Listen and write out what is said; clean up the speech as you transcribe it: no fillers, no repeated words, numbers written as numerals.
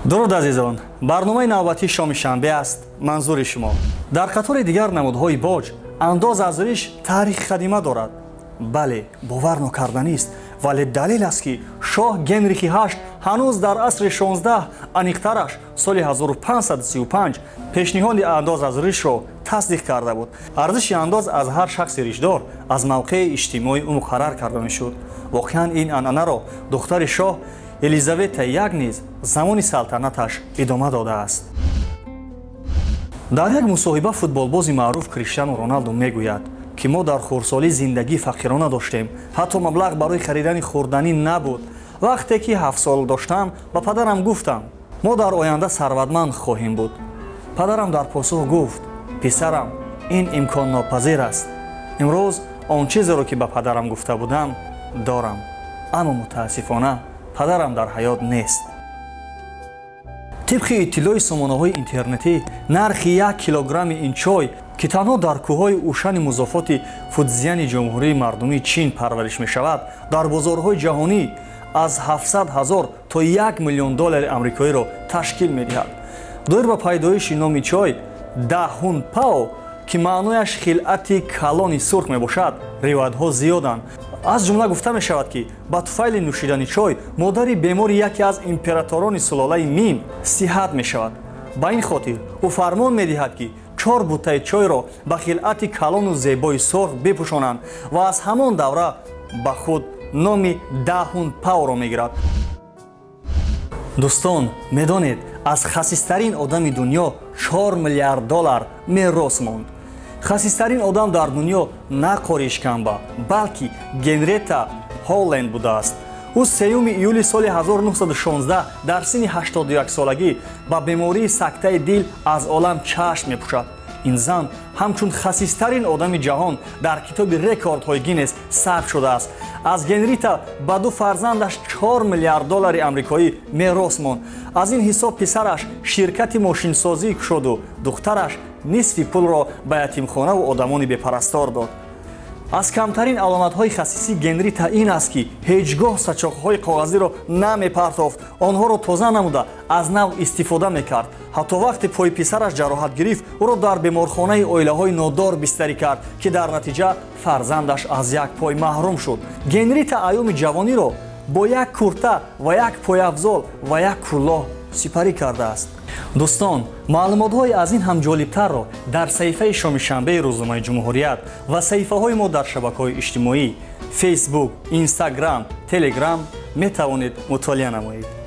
Дуруд, азизон! Барномаи навбатии шоми шанбе аст манзури шумо. Дар қатори дигар намудҳои боҷ, андоз аз риш таърихи қадима дорад. Бале, бовар нокарданист, вале далел аст, ки шоҳ Генрихи ҳашт ҳанӯз дар асри 16, аниқтараш соли 1535, пешниҳоди андоз аз ришро тасдиқ карда буд. Арзиши андоз аз ҳар шахси ришдор аз мавқеи иҷтимоии ӯ муқаррар карда мешуд. Воқеан, ин анъанаро духтари шоҳ Елизавета як низ замони салтанаташ идома додааст. Дар як мусоҳиба футболбози маъруф Криштиану Роналду мегӯяд, ки мо дар хурдсолӣ зиндагии фақирона доштем, ҳатто маблағ барои харидани хӯрданӣ набуд. Вақте ки 7 сол доштам, ба падарам гуфтам: «Мо дар оянда сарватманд хоҳем буд». Падарам дар посух гуфт: «Писарам, ин имконнопазир аст». Имрӯз он чизеро, ки ба падарам гуфта будам, дорам, аммо мутаассифона падарам дар ҳаёт нест. Тибқи иттилои сомонаҳои интернетӣ, нархи 1 килограмми ин чой, ки танҳо дар кӯҳҳои ушани музофоти Фудзияни Ҷумҳурии Мардумии Чин парвариш мешавад, дар бозорҳои ҷаҳонӣ аз 700 ҳазор то 1 миллион доллари амрикоиро ташкил медиҳад. Доир ба пайдоиши номи чой Дахунпао, ки маънояш хилъати калони сурх мебошад, ривоятҳо зиёданд. Аз ҷумла гуфта мешавад, ки ба туфайли нӯшидани чой модари бемори яке аз императорони сулолаи Мин сиҳат мешавад. Ба ин хотир ӯ фармон медиҳад, ки чор буттаи чойро ба хилъати калону зебои сурх бипӯшонанд, ва аз ҳамон давра ба худ номи Дахунпаоро мегирад. Дӯстон, медонед, аз хасистарин одами дунё 4 миллиард доллар мерос монд? Хасистарин одам дар дунё на қори шикамба, балки Генрета Холленд будааст. Ӯ 3 июли соли 1916 дар синни 81 солагӣ ба бемории сактаи дил аз олам чашм мепӯшад. Ин зан ҳамчун хасистарин одами ҷаҳон дар китоби рекордҳои Гиннес сабт шудааст. Аз Генрита ба ду фарзандаш 4 миллиард доллари амрикоӣ мерос монд. Аз ин ҳисоб писараш ширкати мошинсозӣ кушоду духтараш нисфи пулро ба ятимхонаву одамони бепарастор дод. Аз камтарин аломатҳои хасисии Генрита ин аст, ки ҳеҷ гоҳ сачоқҳои коғазиро намепартофт, онҳоро тоза намуда, аз нав истифода мекард. Ҳатто вақте пои писараш ҷароҳат гирифт, ӯро дар беморхонаи оилаҳои нодор бистарӣ кард, ки дар натиҷа фарзандаш аз як пой маҳрум шуд. Генрита айёми ҷавониро бо як курта ва як пойафзол ва як кулоҳ сипарӣ кардааст. Дӯстон, маълумотҳои аз ин ҳам ҷолибтарро дар саҳифаи шоми шанбеи рӯзномаи Ҷумҳурият ва саҳифаҳои мо дар шабакаҳои иҷтимоӣ: Фейсбук, Инстаграм, Телеграм метавонед мутолиа намоед.